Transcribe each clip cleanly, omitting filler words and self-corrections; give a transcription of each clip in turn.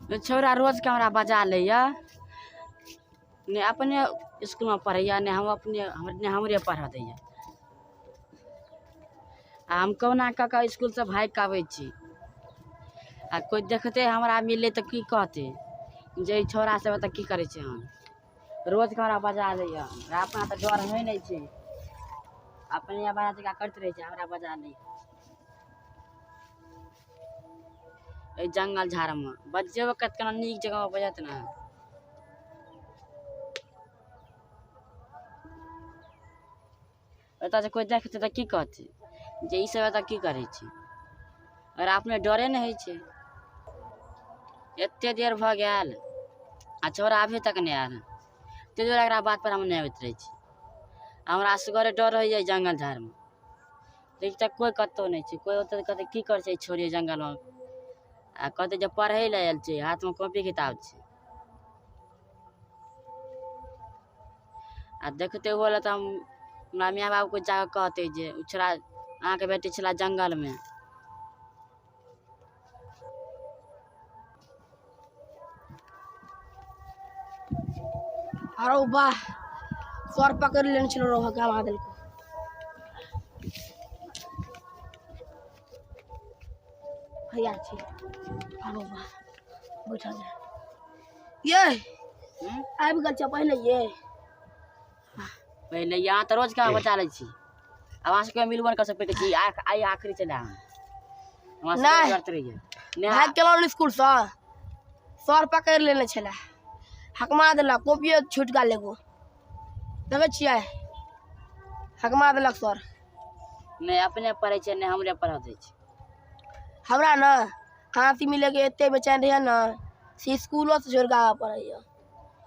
छौड़ा रोजके हमरा बजा लैए, नहि अपने इसकुलमे पढ़ैए, नहि हम अपने, नहि हमरे पढ़ऽ दैए। आ हम कहुना कऽ कऽ इसकुलसँ भागि कऽ आबै छी। आ कोइ देखतै हमरा मिललै तऽ की कहतै जे ई छौड़ा सब एतऽ की करै छै? हन रोजके हमरा बजा लैए। हमरा अपना तऽ डर होइ नहि छै, अपने बड़ा जकाँ करैत रहै छै, हमरा बजा लैए। एहि जङ्गल झाड़मे बजेबो करत, केना नीक जगहमे बजत ने। एतऽ जे कोइ देखतै तऽ की कहतै जे ई सब एतऽ की करै छै? आओर अपने डरे नहि होइ छै। एते देर भऽ गेल आ छौड़ा अभी तक नहि आयल हन। ताहि दुआरे एकरा बात पर हम नहि अबैत रहै छी। हमरा असगरे डर होइए जङ्गल झाड़मे। देखि तऽ कोइ कतहु नहि छै। कोइ ओतऽ कहतै की करै छै छौड़ी जङ्गलमे? आ कहतै जे पढ़ै लए आयल छै, हाथमे कॉपी किताब छै। आ देखतै ओहो लए तऽ हम हमरा माय बापके जाकऽ कहतै जे ओ छोड़ा अहाँके बेटी छलै जङ्गलमे। अरे वाह, सर पकड़ लेने छलो रहो, गवा देलको। भैया छी। अरे वाह, बैठल जा ये। आबि गेल छै पहिले ये। पहिले यहाँ तऽ रोज कहाँ बचा लै छी। आब अहाँ सबके मिलबो नहि कर सकै छी। आइ आखिरी चला हम हमरा सबके नहि। करते रहियै नहि। भागि गेलहुँ स्कूलसँ, सर पकड़ि लेने छलै, हकमा देलक, कॉपियो छुटि गेल एगो। देखै छियै, हकमा देलक सर। नहि अपने पढ़ै छै, नहि हमरे पढ़ऽ दै छै। हमरा ने अहाँसँ मिलैके एते बेचैन रहैए ने से स्कूलोसँ छोड़ि कऽ आबऽ पड़ैए।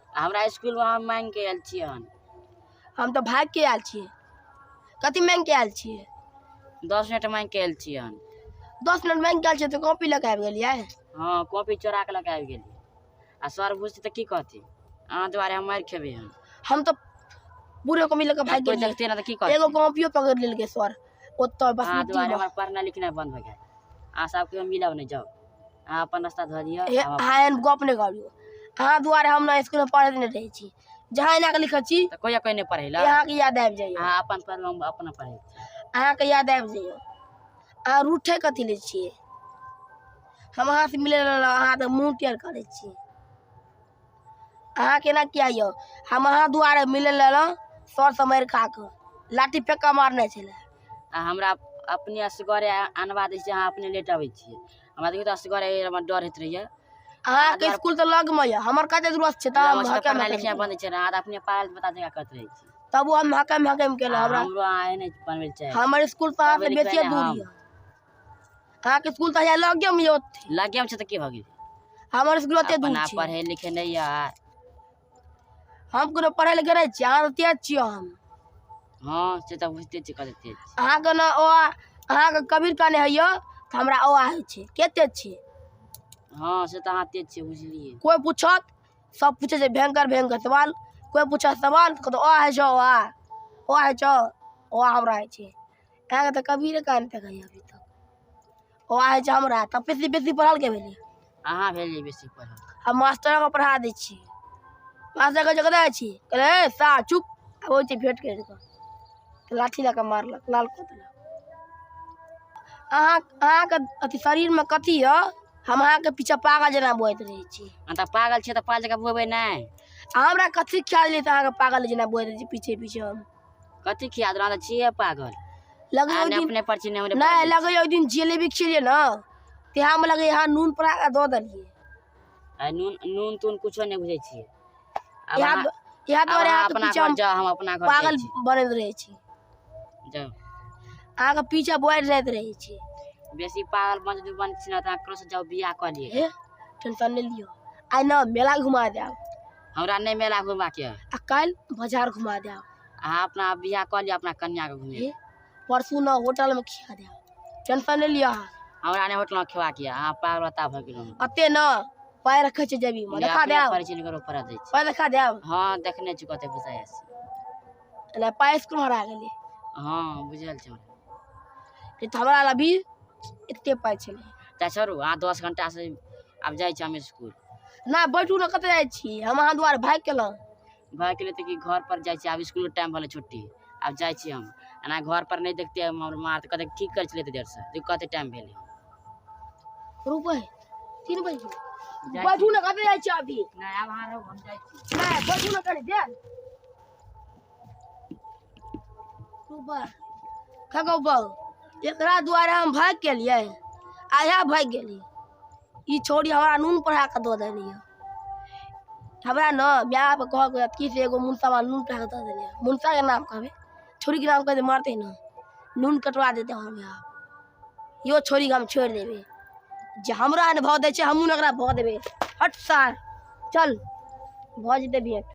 आ हमरा इसकुलमे हम माँगिके आयल छियै हन। हम तऽ भागिके आयल छियै। कथी माँगिके आयल छियै? 10 मिनट माँगिके आयल छियै हन। 10 मिनट माँगिके आयल छियै तऽ कॉपी लऽ कऽ आबि गेलियै? हँ, कॉपी चोरा कऽ लऽ कऽ आबि गेलियै। आ सर बुझतै तऽ की कहतै? अहाँ दुआरे हम मारि खेबै हन। हम तऽ पूरे कॉपी लऽ कऽ भागि कोइ गेलियै। देखतै ने तऽ की एगो कहतै? कॉपियो पकड़ि लेलकै सर ओतऽ बस। अहाँ दुआरे हमर पढ़नाइ लिखनाइ बन्द भऽ गेल। अहाँ सबके मिलब नहि, जाउ, अहाँ अपन रास्ता धऽ लिअ। हे, अहाँ एहन गप नहि करियौ। अहाँ दुआरे हम ने स्कूलमे पढ़ैत नहि रहै छी। जहाँ एना कऽ लिखै छी तऽ कोइ कोइ नहि पढ़ै लए। अहाँके याद आबि जाइए। अहाँ अपन पढ़ू, हम अपना पढ़ै छी। अहाँके याद आबि जाइए। अहाँ रूठे कथी लै छियै? हम अहाँसँ मिलै लए अहाँ तऽ मुँह टेढ़ करै छी। अहाँ केना किया यौ? हम अहाँ दुआरे मिलै लए एलहुँ, सरसँ मारि खा कऽ लाठी फेक कऽ मारने छलै। आ हमरा अपने असगरे आनबा दै छियै, अहाँ अपने लेट अबै छियै। हमरा देखियौ तऽ असगरे हमरा डर होइत रहैए। अहाँके स्कूल तऽ लगमे यऽ, हमर कते दूर छै? तऽ हम हकम पढ़नाइ हकम लिखनाइ बन्द छै ने। अहाँ तऽ अपने पागल बता जकाँ करैत रहै छी। तब हम हकम हकम केलहुँ। आ हमरा हमरो अहाँ एहने बनबै लए चाहै छी। हमर स्कूल तऽ अहाँसँ पढ़बै लिखबै बेसिए नहि दूर हम। यऽ। अहाँके स्कूल तऽ हैया लगेमे यऽ ओते। लगेमे छै तऽ की भऽ गेलै? हमर स्कूल ओते दूर अपना छै। पढ़ै लिखै नहि यऽ। हम कोनो पढ़ै लिखै नहि छियै, अहाँ तऽ तेज छियै हम। हँ, से तऽ बुझिते छियै कते तेज छी। अहाँके ने ओ अहाँके कबीर काने होइए तऽ हमरा ओ आ होइ छै। के तेज छै? हँ, से तऽ अहाँ तेज छियै, बुझलियै। कोइ पूछत, सब पूछै छै भयंकर भयंकर सवाल। कोइ पूछत सवाल तऽ कहत ओ होइ छौ, ओ आ ओ होइ छौ, ओ आ हमरा होइ छै। अहाँके तऽ कबीरे कान तक होइए अभी तक ओ आ होइ छै हमरा। तब बेसी बेसी पढ़ल के भेलै? अहाँ भेलियै बेसी पढ़ल। हम मास्टरके पढ़ा दै छी। मास्टर कहै छै कतऽ छी? कहै हे सा चुप। आबै छै भेंट करि कऽ तऽ लाठी लऽ कऽ मारलक, लाल कऽ देलक। अहाँ अहाँके अथी शरीरमे कथी यऽ? हम अहाँके पीछा पागल जेना बौआइत रहै छी। अहाँ तऽ पागल छियै तऽ पागल जकाँ बौएबै नहि? अहाँ हमरा कथी खिया देलियै तऽ अहाँके पागल जेना बौआइत रहै छी पीछे पीछे हम? कथी खिया देलहुँ? अहाँ तऽ छियै पागल। लगैए अहाँ ओहि नहि दिन अपने पर छी, नहि हमरे नहि पढ़ दै छी। लगैए ओहि दिन जिलेबी खियेलियै ने, तेहामे लगैए अहाँ नून पड़ा कऽ दऽ देलियै। आ नून नून तून कुछो नहि बुझै छियै आब। इएह अहाँ इएह आब दुआरे अहाँ अहाँके अपना पीछा घर हम जाउ, हम अपना घर जाइ पागल छी। बनैत रहै छी। जाउ। अहाँके पीछा बौआइत जाइत रहै छी। बेसी पागल बन बन छी ने तऽ अहाँ ककरोसँ जाउ बियाह कऽ लिअ। हे, टेंशन नहि लियौ। आइ ने मेला घुमा देब। हमरा नहि मेला घुमबाके यऽ। आ काल्हि बाजार घुमा देब। अहाँ अपना बियाह कऽ लिअ, अपना कन्याके घुमेब। हे, परसू ने होटलमे खिया देब। टेंशन नहि लिअ अहाँ। हमरा नहि होटलमे खेबाक यऽ। अहाँ पागल बताह भऽ गेलहुँ। अते ने पाइ रखै छै जेबीमे। नहि देखा अपने देब। पढ़ै छी, नहि ककरो पढ़ऽ दै छी। पाइ देखा देब। हँ, देखने छी कते पैसा यऽ से। नहि, पाइ स्कूल हरा गेलै। हँ, बुझल छै हमरा। नहि तऽ हमरा लग अभी एते पाइ छलै। तऽ छोड़ू अहाँ 10 घंटासँ आब जाइ छी हम स्कूल। ना बैठू ने, कतऽ जाइ छी? हम अहाँ दुआरे भागि गेलहुँ। भागि गेलै तऽ कि घर पर जाइ छी। आब इसकुलके टाइम भेलै छुट्टी, आब जाइ छी हम। एना घर पर नहि देखते हमर माँ तऽ कहतै की करै छलै एते देरसँ, देखू कते टाइम भेलै। रुकै, 3 बजे। जाइ बैठू छी। ने, कतऽ जाइ छी अभी? नहि, आब अहाँ रहू, हम जाइ छी। नहि, बैठू ने कनि देर। ऊपर खगो बहु, एकरा दुआरे हम भागि गेलियै, आया भागि गेलियै। ई छौड़ी हमरा नून पढ़ा कऽ दऽ देली। हमरा ने माय बाप कहक कि से एगो मुनसा हमरा नून पढ़ा कऽ दऽ देली। मुनसाके नाम कहबै, छौड़ीके नाम कहै मारतै ने, नून कटवा देतै हमर माय बाप। इहो छौड़ीके हम छोड़ि देबै। जे हमरा ने भाव दै छै, हमहूँ ने ओकरा भाव देबै। हट सार, चल भऽ जेतै भेंट।